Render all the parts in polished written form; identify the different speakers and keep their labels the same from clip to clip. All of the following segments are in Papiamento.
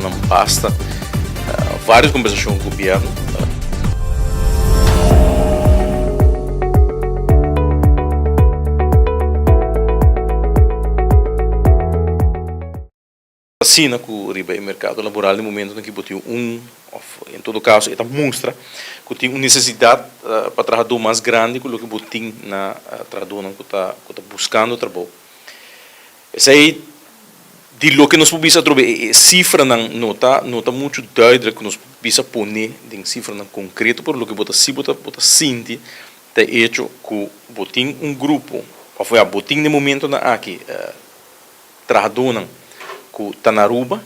Speaker 1: Nan basta varios conversacion cu gobierno. Asina cu riba e mercado laboral di momentonan ki bo tin un of en todo caso e ta mustra cu tin un necesidad pa trahador mas grandi cu loke bo tin na trahadornan cu ta cu ta buscando trabou. Esey di loke nos por bisa atrobe e cifranan no ta no ta mucho duidelijk cu nos por bisa pone den cifranan concreto pero loke bo ta si bo ta bo ta sinti ta e hecho cu bo tin un grupo of ya bo tin den momentonan aki trahadónan ku ta na Aruba,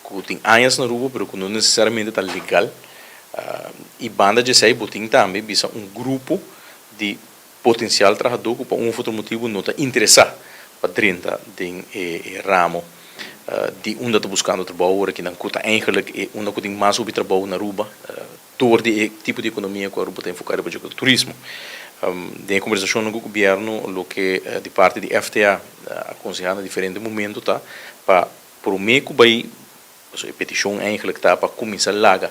Speaker 1: ku tin añas na Aruba pero ku no nesesariamente ta legal. I banda di esei bo tin tambe bisa un grupo di potensial trahadó ku pa un of otro motibu no ta interesá pa drenta den e ramo di unda ta buskando trabou ora ki nan ku ta eigenlik e unda ku tin mas hopi trabou na Aruba. Dor di e tipo di ekonomia ku Aruba ta enfoká riba dje ku ta turismo. Den e kombersashonnan ku gobièrnu loke di parti di FTA a konsehá na diferente momento ta pa promé ku bai, pasobra e petishon eigentlik ta pa kuminsá laga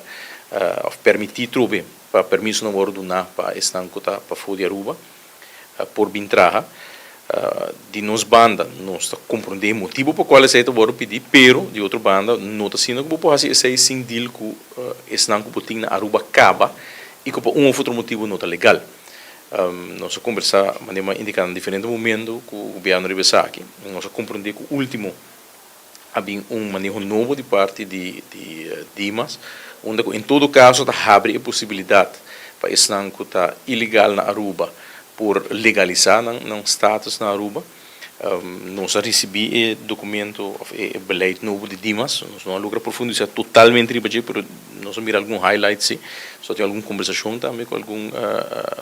Speaker 1: òf permití trobe pa permisonan wòrdu duná pa esnan ku ta pafó di Aruba. por bin traha. Di nos banda nos ta comprende e motibo pa cual esey ta wordo pidi, pero di otro banda no ta asina cu bo por haci esey sin deal cu esnan cu bo tin na Aruba caba y cu pa un of otro motibo no ta legal. Nos a conversa, manera mi a indica na diferente momento cu gobierno riba esaki. Nos a comprende cu ultimo a bin un maneho nobo di parti di Dimas, unda ku en todo kaso ta habri e posibilidat pa esnan ku ta ilegal na Aruba por legalisá nan status na Aruba. Nos a risibí e dokumento òf e beleid nobo di Dimas. Nos no a logra profundisá totalmente riba dje, pero nos a mira algun highlights sí. Nos a tin algun kombersashon tambe ku algun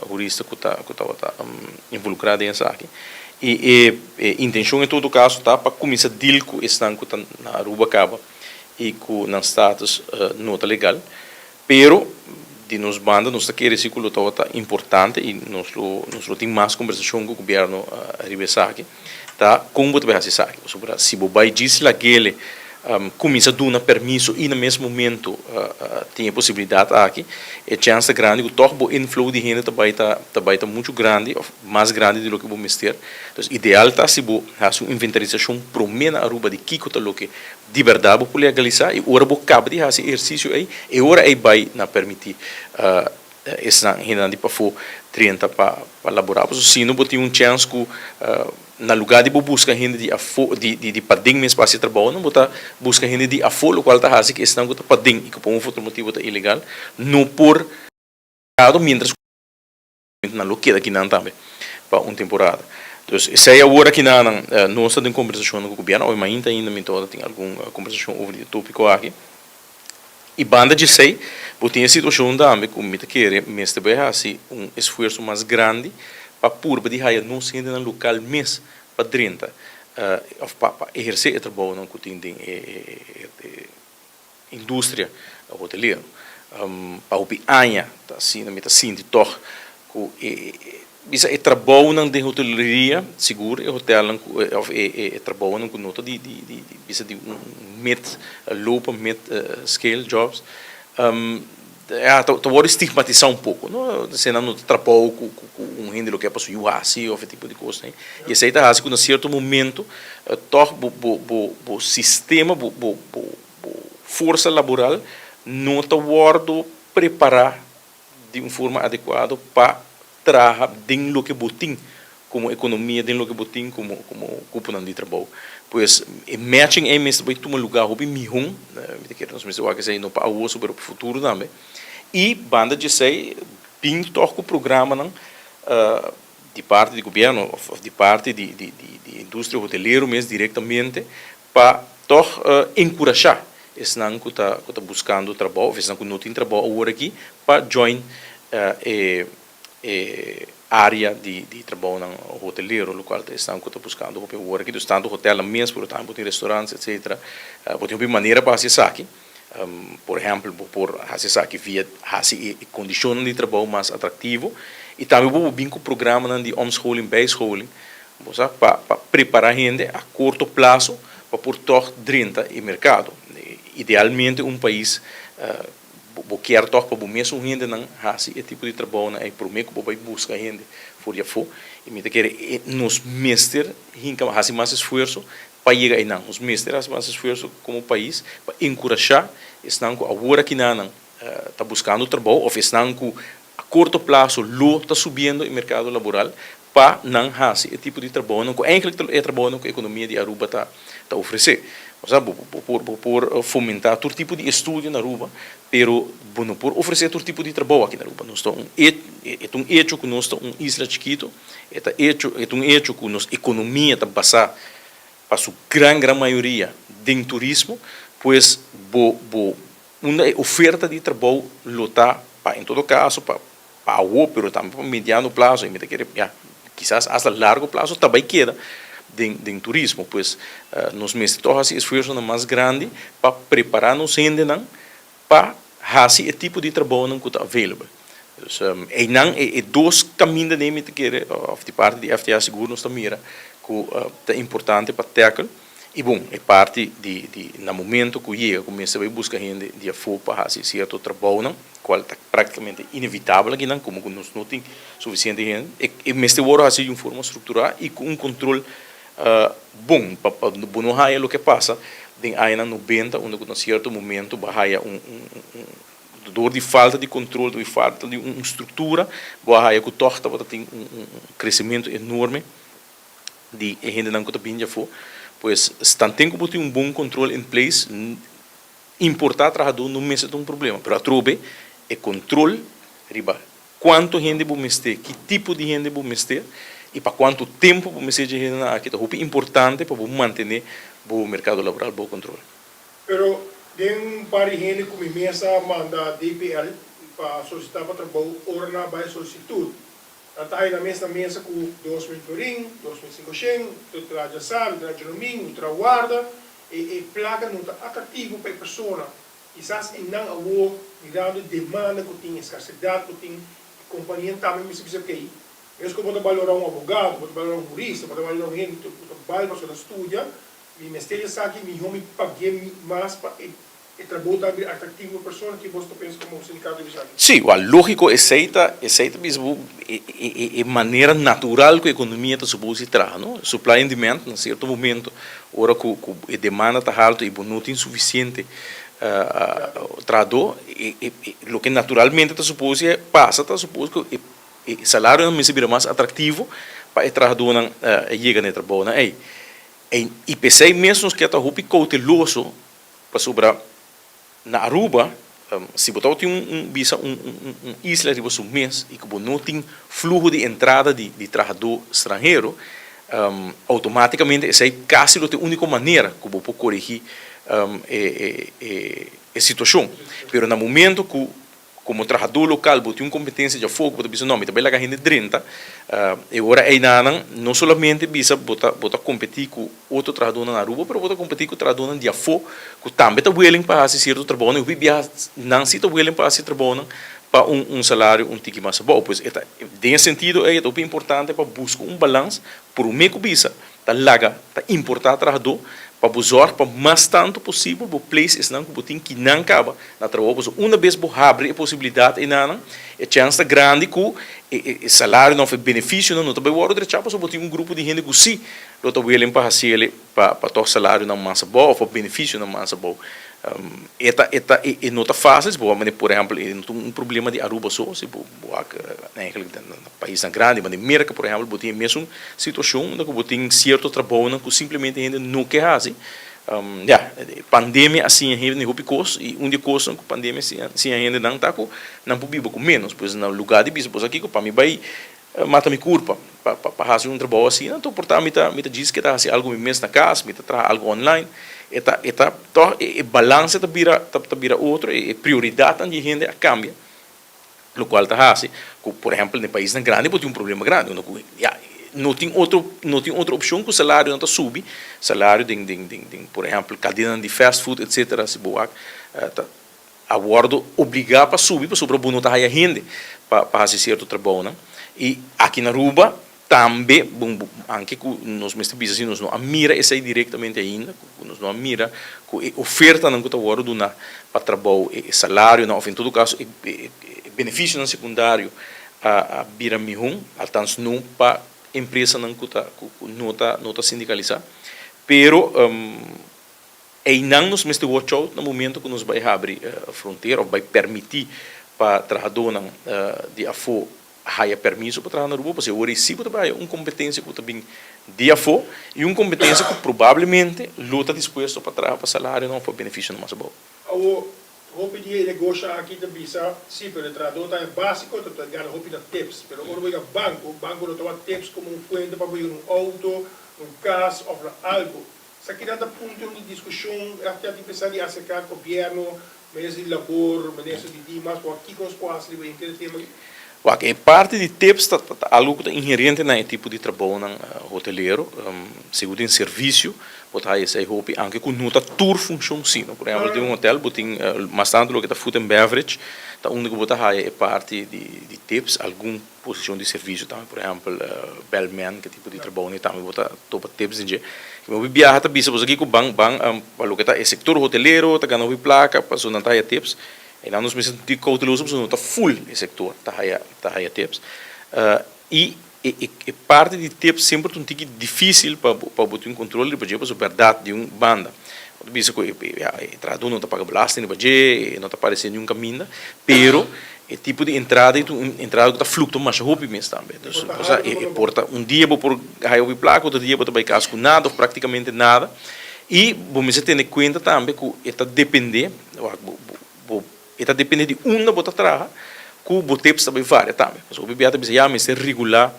Speaker 1: hurista ku ta ku tabata involukrá den esaki. I e E intencion en todo caso ta pa cuminsa deal cu esnan cu ta na Aruba caba y cu nan status no ta legal. Pero di nos banda nos ta kere si cu lo tabata importante y nos lo nos lo tin mas conversacion cu gobierno riba esaki ta con bo ta bay haci esaki. Pasobra si bo bay djis lagele cuminsa duna permiso y na mes momento tin e posibilidad aki, e chance ta grandi cu toch bo inflow di hende ta bay ta ta bay ta mucho grandi of mas grandi di loke bo mester. Entonces ideal ta si bo haci un inventarisacion prome na Aruba di kico ta loke di berdad bo por legalisa y ora bo caba di haci e ehercicio ey, e ora ey bay na permiti esnan hendenan di pafo drenta pa labora. Pasobra si no bo tin un chance cu na lugar di bo busca hende di afo di di paden mes pa haci e trabounan bo ta busca hende di afo locual ta haci cu esnan cu ta paden y cu pa un of otro motibo ta ilegal no por mientras cu nan lo keda kinan tambe pa un temporada. Dus esei awor akinanan nos ta den kombersashonnan ku gobièrnu, awe mainta ainda mi tabata tin algun kombersashon over di e topiko aki. I banda dje esei bo tin e situashon tambe ku mi ta kere mester bai hasi un esfuerso mas grandi pa purba di haya nos hendenan lokal mes pa drenta òf pa pa ehersé e trabounan ku tin den e Industria hotelero. Pa hopi aña ta asina mi ta sinti tog ku e bisa e trabounan den hoteleria sigur e hotelnan ku of e trabounan ku no ta di di bisa di un mid low pa mid scale jobs ya ta wòrdu stigmatisá un poko no esei nan no ta trabou ku un hende lo ke pa su yu hasi of e tipo di kosnan ei i esei ta hasi ku na sierto momento tog bo bo bo sistema bo bo Bo forsa laboral no ta wòrdu prepará di un forma adekuado pa traha den loke bo tin komo ekonomia, den loke bo tin komo komo kuponan di trabou. Pues e matching ei mester bai tuma lugá hopi mihó. Mi ta kere nos mester wak esei no pa awor so pero pa futuro tambe. I banda di esei bin tòg ku programanan di parti di gobièrnu òf di parti di di di industria hotelero mes direktamente Pa tòg enkurashá esnan ku ta ku ta buskando trabou òf esnan ku no tin trabou awor aki pa join e e área di di trabounan hotelero lokual ta esnan ku ta buskando hopi awor aki. Dus tantu hotelnan mes pero tambe bo tin restaurants etsetera. Bo tin hopi manera pa hasi esaki. Por ehèmpel bo por hasi esaki via hasi e kondishonnan di trabou mas atraktivo i tambe bo por bin ku programanan di omscholing, bijscholing Bo sa, pa pa prepara hende a korto plaso pa por tòg drenta e merkado. Idealmente un pais bo kier tòg pa bo mesun hendenan hasi e tipo di trabounan ei promé ku bo bai buska hende for di afó. I mi ta kere nos mester hinka hasi mas esfuerso pa yega einan. Nos mester hasi mas esfuerso komo pais pa enkurashá esnan ku awor akinanan ta buskando trabou òf esnan ku a korto plaso lo ta subiendo e merkado laboral pa nan hasi e tipo di trabounan ku eigenlijk ta e trabounan ku ekonomia di Aruba ta ta ofresé. Osea bo bo por bo por fomentá tur tipo di estudio na Aruba, pero bo no por ofresé tur tipo di trabou aki na Aruba. Nos ta un e e ta un echo ku nos ta un isla chikito, e ta echo e ta un echo ku nos ekonomia ta basá pa su gran gran mayoria den turismo, pues bo bo unda e oferta di trabou lo ta pa en todo kaso pa Pa awo, pero tambe pa mediano plaso, y mi ta kere, ya, kisas hasta largo plaso ta bay keda den den turismo. Pues nos mester toch haci esfuersonan mas grandi pa prepara nos hendenan pa haci e tipo di trabounan cu ta available. Dus eynan e dos caminda den mi ta kere, of di parti di FTA sigur nos ta mira cu ta importante pa tackle. I bon, e parti di di na momento ku yega ku mester bai buska hende di afó pa hasi sierto trabounan, kual ta práktikamente inevitabel akinan, komo ku nos no tin sufisiente hende, e e mester wòrdu hasi di un forma strukturá i ku un kontrol bon pa pa bo no haya loke a pasa den añanan nobenta unda ku na sierto momento bo a haya un un un dor di falta di kontrol, dor di falta di un struktura, bo a haya ku tòg tabata tin un un kresementu enorme. Di e hendenan ku ta bin di afó. Pues, tanten ku bo tin un bon kontrol in place, importá trahadó no mester ta un problema. Pero atrobe e kontrol riba kuantu hende bo mester, ki tipo di hende bo mester i pa kuantu tempu bo mester dje hendenan aki ta hopi importante pa bo mantené bo merkado laboral bou kontrol.
Speaker 2: Pero den un par di hende ku mi mes a manda DPL pa solisitá pa trabou ora nan a bai solisitut, Nan ta haña nan mes na mesa ku 2000 florin, 2500, mi ta traha djasá, mi ta traha djanomingu, mi ta traha warda. E e plaka no ta atraktivo pa e persona. Kisas einan awor, mirando e demanda ku tin, e skarsedat ku tin, e kompanianan tambe mester bisa okey, mes ku bo ta balorá un abogado, bo ta balorá un hurista, bo ta balorá un hende ku ta bai pasobra ta studia, mi mester esaki, mihó mi pag'é mas pa e E trabou ta bira atractivo pa persona ki bos ta pensa como sindicato di esaki?
Speaker 1: Sí, wal lógico esey ta, esey ta bisa bo e e e manera natural cu economia ta supos di traha, no? Supply and demand, na cierto momento ora cu cu e demanda ta halto y bo no tin suficiente trahador, e e e loke naturalmente ta supos di pasa ta supos cu e e salarionan mester bira mas atractivo pa e trahadornan yega na e trabounan ey. Y p'esey mes nos kier ta hopi cauteloso. Pasobra na Aruba, si bo tabata tin un bisa un un isla riba su mes y cu bo no tin fluho di entrada di di trahador stranhero, automaticamente esey casi lo ta e unico manera cu bo por coregi e e e situacion. Pero na momento cu Komo trahadó lokal bo tin un kompetensia djafó ku bo ta bisa no mi ta bai laga hende drenta, e ora einanan no solamente bisa bo ta bo ta kompetí ku otro trahadónan na Aruba pero bo ta kompetí ku trahadónan di afó ku tambe ta willing pa hasi sierto trabounan i hopi biaha nan si ta willing pa hasi trabounan pa un un salario un tiki mas abou. Pues e ta den e sentido ei e ta hopi importante pa buska un balans promé ku bisa ta laga ta importá trahadó pa bo zòrg pa mas tantu posibel bo place esnan ku bo tin kinan kaba na trabou pasobra una bes bo habri e posibilidat einanan e chèns ta grandi ku e salarionan òf e benefisionan no ta bai wòrdu drechá pasobra bo tin un grupo di hende ku sí lo ta willing pa hasiel pa pa tòg salarionan mas abou òf pa benefisionan mas abou. E ta e ta e no ta fásil si bo wak manera por ehèmpel e no ta un problema di Aruba so si bo wak eigenlijk na paisnan grandi manera Merka por ehèmpel bo tin e mesun situashon unda ku bo tin sierto trabounan ku simplemente hende no ke hasi. Ya, pandemia a siña hende hopi kos i un di e kosnan ku pandemia a siña hendenan ta ku nan por biba ku ménos. Pues na lugá di bisa bo sa kiko pa mi bai mata mi kurpa pa pa hasi un trabou asina, anto por ta mi ta mi ta djis keda hasi algu mi mes na kas, mi ta traha algu online. E ta e ta tòg e balanse ta bira ta bira otro, e prioridatnan di e hende a kambia. Lokual ta hasi ku, por ehèmpel, den paisnan grandi bo tin un problema grandi unda ku ya no tin otro no tin otro opshon ku salarionan ta subi, salario den den den den por ehèmpel kadenanan di fast food etsetera si bo wak ta a wòrdu obligá pa subi pasobra bo no ta haya hende pa pa hasi sierto trabounan i aki na Aruba. Tambe, bon, anke ku nos mester bisa si nos no a mira esei direktamente ainda, ku nos no a mira ku e ofertanan ku ta wòrdu duná pa trabou, e salarionan òf en todo kaso e benefisionan sekundario a bira mihó, altans no pa empresanan ku ta ku no ta no ta sindikalisá. Pero einan nos mester watch out na momento ku nos bai habri frontera òf bai permití pa trahadónan di afó haya permiso pa traha na Aruba, pasobra awor ei si bo ta bai haya un kompetensia ku ta bin di afó i un kompetensia ku probablemente lo ta dispuesto pa traha pa salarionan òf pa benefisionan mas abou.
Speaker 2: Awor, hopi di e negosio aki ta bisa, sí, pero e trahadó ta e básiko, ta ta gana hopi na tips. Pero ora bo yega banko, banko no ta wak tips komo un fuente pa bo yega na un outo, na un kas òf na algu. Esakinan ta puntonan di diskushon, FTA tin pensá di aserká gobièrnu, minister di labor, minister di Dimas, pa wak kiko nos por hasi riba henter e tema aki.
Speaker 1: Wak, e parti di tips ta ta algu ku ta inherente na e tipo di trabounan hotelero. Sigur den servisio bo ta haya esei hopi, anke ku no ta tur funshon si, no. Por ehèmpel den un hotel bo tin mas tantu loke ta food and beverage ta unda ku bo ta haya e parti di tips, algun Posishon di servisio tambe, por ehèmpel bèlmèn, ke tipo di trabou nei tambe bo ta topa tips den dje. Mi hopi biaha ta bisa boso kiko ban ban pa loke ta e sektor hotelero ta gana hopi plaka pasobra nan ta haya tips. Einan nos mester di kouteloso pasobra no ta ful e sektor ta haya ta haya tips. I e e parti di tips semper ta un tiki difisil pa bo pa bo tin kontrol riba dje pasobra bèrdat di un banda bo ta bisa ku e e trahadó no ta paga belasting riba dje, e no ta parese niun kaminda, pero E tipo di entrada ei ta un entrada ku ta fluktua masha hopi mes tambe. Dus, osea, e por ta un dia bo por haya hopi plaka, otro dia bo ta bai kas ku nada òf praktikamente nada. I bo mester tene kuenta tambe ku e ta dependé, wak, bo, bo, bo, e ta dependé di unda bo ta traha ku bo tips ta bai varia tambe. Pasobra hopi bia ta bisa, ya mester regulá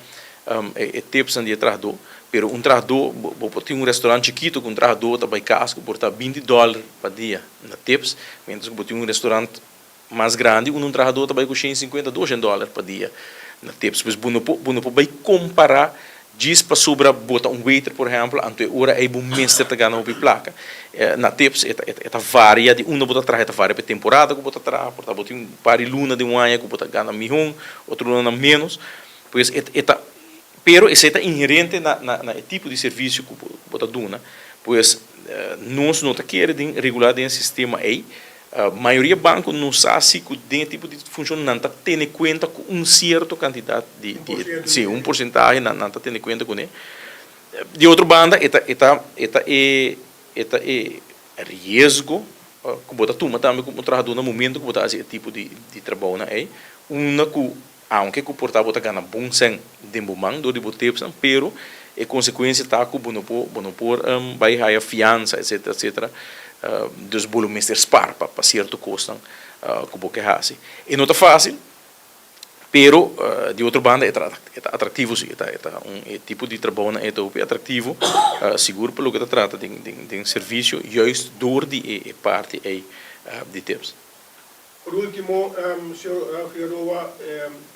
Speaker 1: e tipsnan di e trahadó, pero un trahadó, bo, bo por tin un restaurant chikitu ku un trahadó ta bai kas ku por ta binti dòler pa dia na tips, miéntras ku bo tin un restaurant Mas grandi unda un trahadó ta bai ku shen sinkuenta, doshen dòler pa dia na tips. Pues bo no por bo no por bai kompará djis pasobra bo ta un waiter por ehèmpel, anto e ora ei bo mester ta gana hopi plaka. Na tips e ta e ta varia di unda bo ta traha, e ta varia pa e temporada ku bo ta traha, por ta bo tin un par di luna den un aña ku bo ta gana mihó, otro lunanan ménos. Pues e e ta pero esei ta inherente na na na e tipo di servisio ku bo ku bo ta duna. Pues nos no ta kere den regulá den e sistema ei. Mayoria banko no sa si ku den e tipo di funshon nan ta tene kuenta ku un sierto kantidat di si un porsentahe nan nan ta tene kuenta kuné. Di otro banda e ta e ta e ta e e ta e riesgo ku bo ta tuma tambe komo trahadó na momento ku bo ta hasi e tipo di di trabounan ei unda ku aunke ku por ta bo ta gana bon sèn den bo man dor di bo tipsnan pero e konsekuensia ta ku bo no por bo no por bai haya fiansa etcetera etcetera dus bo lo mester spar pa pa sierto kosnan ku bo ke hasi. E no ta fásil pero di otro banda e ta e ta atraktivo si e ta e ta un e tipo di trabounan e ta hopi atraktivo sigur pa loke ta trata den den den servisio juist dor di e e parti ei di tips.
Speaker 2: Por ultimo, señor Figueroa,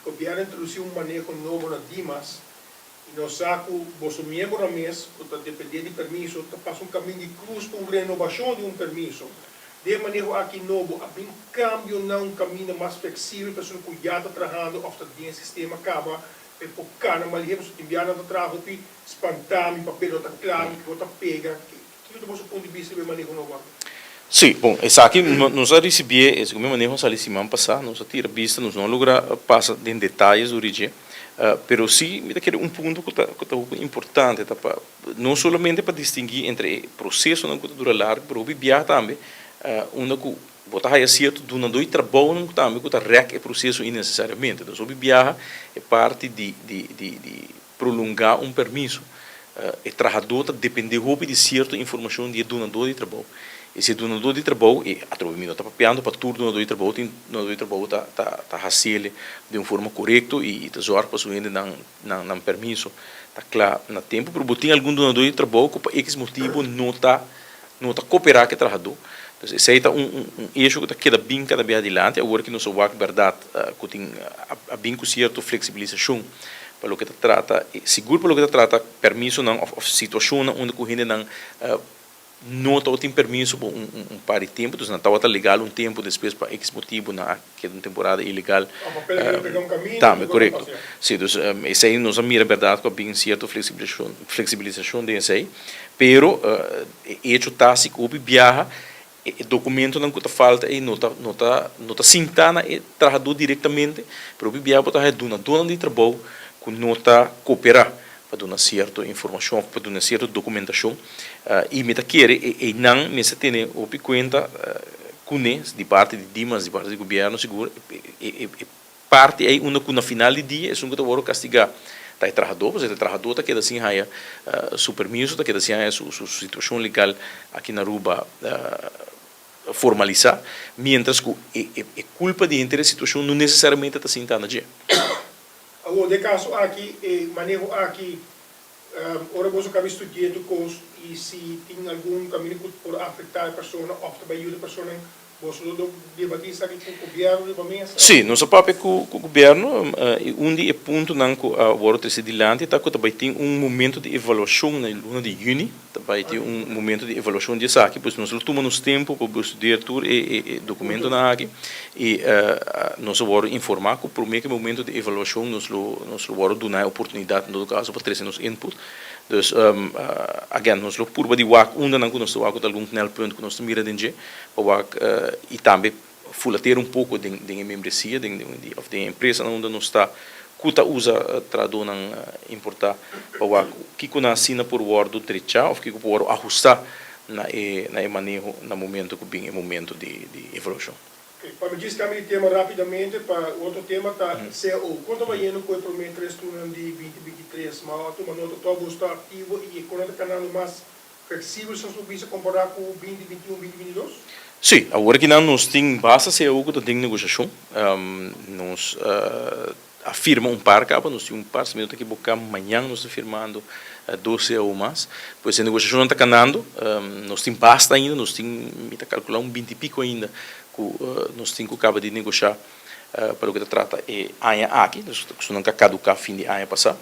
Speaker 2: gobierno a introduci un maneho nobo na Dimas y nos sa cu boso miembronan mes cu ta depende di permiso ta pasa un camin di cruz pa un renobacion di un permiso. Den e maneho aki nobo a bin cambio na un caminda mas flexibel pa esun cu ya ta trahando of ta den e sistema caba pa e por cana malihe pasobra tin biaha nan ta traha hopi spanta, mi papel no ta cla, mi no ta pega. Kiko ta boso punto di bista riba e maneho nobo aki?
Speaker 1: Sí, bon, esaki nos a risibié, e segun mi maneho a sali siman pasá, nos a tira bista, nos no a logra pasa den detayes dor di dje, pero sí mi ta kere un punto ku ta ku ta hopi importante ta pa no solamente pa distinguí entre e prosesonan ku ta dura largu, pero hopi biaha tambe unda ku bo ta haya sierto dunadó di trabounan tambe ku ta rèk e proseso innesesariamente. Nos hopi biaha e parti di di di di prolongá un permiso, e trahadó ta dependé hopi di sierto informashon di e dunadó di trabou. I si e dunadó di trabou, i atrobe mi no ta papiando pa tur dunadó di trabou, tin dunadó di trabou ta ta ta hasiel den un forma korekto i ta zòrg pa su hende nan nan nan permiso ta kla na tempu, pero bo tin algun dunadó di trabou ku pa ekis motibu no ta no ta koperá ku e trahadó. Entonces esei ta un un un esho ku ta keda bin kada bia adilanti, awor ki nos a wak bèrdat ku tin a bin ku sierto fleksibilisashon pa loke ta trata, sigur pa loke ta trata permisonan òf òf situashonnan unda ku hendenan no tabatin permiso pa un un par di tempu, dus nan tabata legal un tempu, despues pa X motibu nan a keda un temporada ilegal. Tambe, korekto. Si, dus esei nos a mira bèrdat ku a bin sierto fleksibilisashon den esei, pero e echo ta si ku hopi biaha e dokumentonan ku ta falta ei no ta no ta no ta sintá na e trahadó direktamente, pero hopi biaha bo ta haña dunadónan di trabou ku no ta koperá pa duna sierto informashon òf pa duna sierto dokumentashon i mi ta kere e einan mester tene hopi kuenta kuné di parti di Dimas, di parti di gobièrnu sigur e parti ei unda ku na final di dia esun ku ta wòrdu kastigá ta e trahadó pasobra e trahadó ta keda sin haya su permiso, ta keda sin haya su situashon legal aki na Aruba formalisá, miéntras ku e kulpa di henter e situashon no nesesariamente ta sinta na dje.
Speaker 2: Awor, den e kaso aki, e maneho aki, ora boso kaba studia tur kos i si tin algun kaminda ku por afektá e persona òf ta bai yuda e personanan, boso lo debatí esaki ku gobièrnu riba mesa?
Speaker 1: Sí, nos a papia ku gobièrnu i un di e puntonan ku a wòrdu trese dilanti ta ku ta bai tin un momento di evaluashon na e luna di yüni. Ta bai tin un momento di evaluashon di esaki, pues nos lo tuma nos tempu pa bestudeer tur e dokumentonan aki i nos a wòrdu informá ku promé ku e momento di evaluashon nos lo nos lo wòrdu duna e oportunidat en todo kaso pa trese nos input. Dus again nos lo purba di wak undanan ku nos ta wak ku ta algun knelpunt ku nos ta mira den dje pa wak i tambe fulateer un poko den den e membresia den den òf den e empresanan unda nos ta ku ta usa trahadónan importá pa wak kiko nan asina por wòrdu drechá òf kiko por wòrdu ahustá na e na e maneho na momento ku bin e momento di di evaluashon.
Speaker 2: Oke, pa mi djis kambia di tema rápidamente pa otro tema ta cao. Kon ta bayendo ku e promé tres lunanan di binti 23? Ma a tuma nota tòg boso ta aktivo i e kon nan ta kanando mas Flexibel soms por bisa kompará ku 2021, 2022?
Speaker 1: Sí, awor aki nan nos tin basta cao ku ta den negosiashon. Nos a firma un par kaba, nos tin un par, si mi no ta ekiboká mañan nos ta firmando dos cao mas. Pues e negosiashonnan ta kanando, nos tin basta ainda, nos tin, mi ta kalkulá un binti piko ainda ku nos tin ku kaba di negoshá pa loke ta trata e aña aki, su nan ka kaduká fin di aña pasá.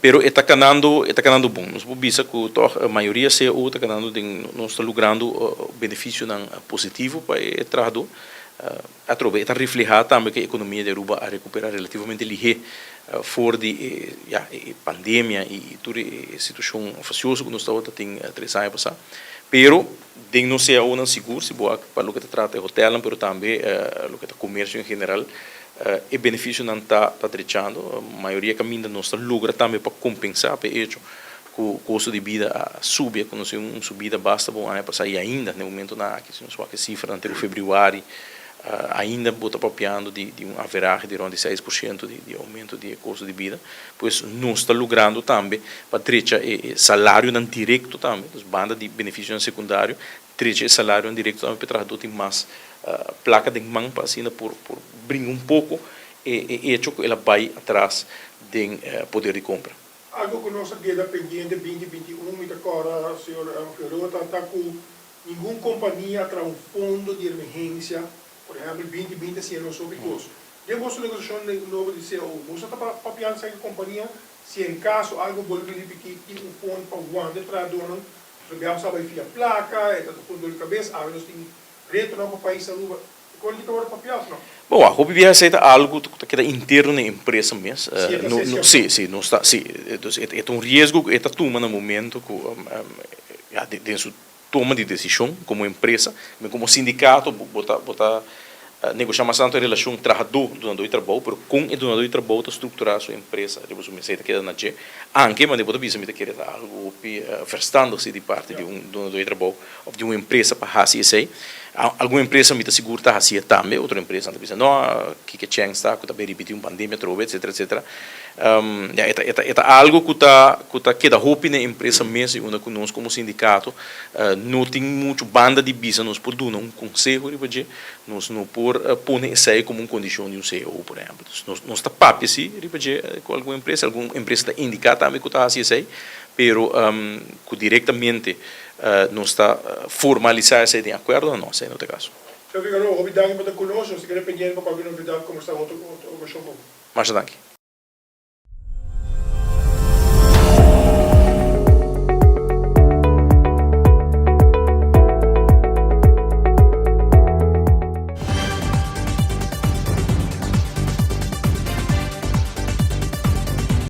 Speaker 1: Pero e ta kanando, e ta kanando bon. Nos por bisa ku tòg mayoria cao ta kanando den, nos ta logrando benefisionan positivo pa e trahadó. Atrobe e ta reflehá tambe ku e ekonomia di Aruba a rekuperá relativamente lihé for di e, ya, e pandemia i tur e situashon fasioso ku nos tabata tin tres aña pasá. Pero den nos caonan sigur, si bo a pa loke ta trata e hotelnan pero tambe loke ta comercio en general, e beneficionan ta ta drechando. Mayoria caminda nos ta logra tambe pa compensa pa e hecho cu costo di bida a subi, a conoce un subida basta bon aña pasa y ainda na e momentonan aki, si nos wak e cifranan te ku februari, Ainda bo ta papiando di un averahe di rond di 6% di aumento di e kosto di bida. Pues nos ta logrando tambe pa drecha e salarionan direkto tambe, dus banda di benefisionan sekundario, drecha e salarionan direkto tambe pa e trahadó tin mas plaka den man pa asina por bringa un poko e echo ku el a bai atras den poder di kompra.
Speaker 2: Algo ku nos a keda pendiente 2021, mi ta kòrda señor Figueroa ta ku Ningun kompania a traha un fondo di emergensia, por ehèmpel 2020 hasiendo nos hopi kos. Den boso negosiashon nobo di cao, boso ta papia ansa ku e kompania si en kaso algo bolbe ripití tin un fondo pa wanta e trahadónan, pasobra biaha sa bai fia plaka, e ta ta pon dor di kabes, awe nos tin retonan pa pais Aruba. E kon ki ta wòrdu papia òf no?
Speaker 1: Bon, wak, hopi biaha esei ta algu ku ta keda interno na e empresa mes. Si, si, nos ta, si. Dus e ta un riesgo ku e ta tuma na momento ku, ya, den su toma di desishon komo empresa, men komo sindikato bo ta bo ta negoshá mas tantu e relashon trahadó dunadó di trabou, pero kon e dunadó di trabou ta strukturá su empresa riba su mes ei ta keda na dje. Anke manera bo ta bisa mi ta kere ta algu hopi verstandig si di parti di un dunadó di trabou òf di un empresa pa hasi esei. Algun empresa mi ta sigur ta hasié tambe, otro empresanan ta bisa no, kiko chèns ta ku ta bai ripití un pandemia atrobe etsetera etsetera. Ya, e ta, e ta, e ta algo ku ta, ku ta keda hopi na e empresa mes i unda ku nos komo sindikato no tin muchu banda di bisa nos por duna un konseho riba dje, nos no por pone esei komo un kondishon di un cao por ehèmpel. Dus nos, nos ta papia si riba dje ku algun empresa, algun empresa ta indiká tambe ku ta hasi esei, pero ku direktamente nos ta formalisá esei den akuerdo, no, esei no ta e kaso.
Speaker 2: Señor Figueroa, hopi danki pa ta ku nos, nos ta kere pendiente pa kualke novedat kombersá otro, otro okashon ku bo.
Speaker 1: Masha danki.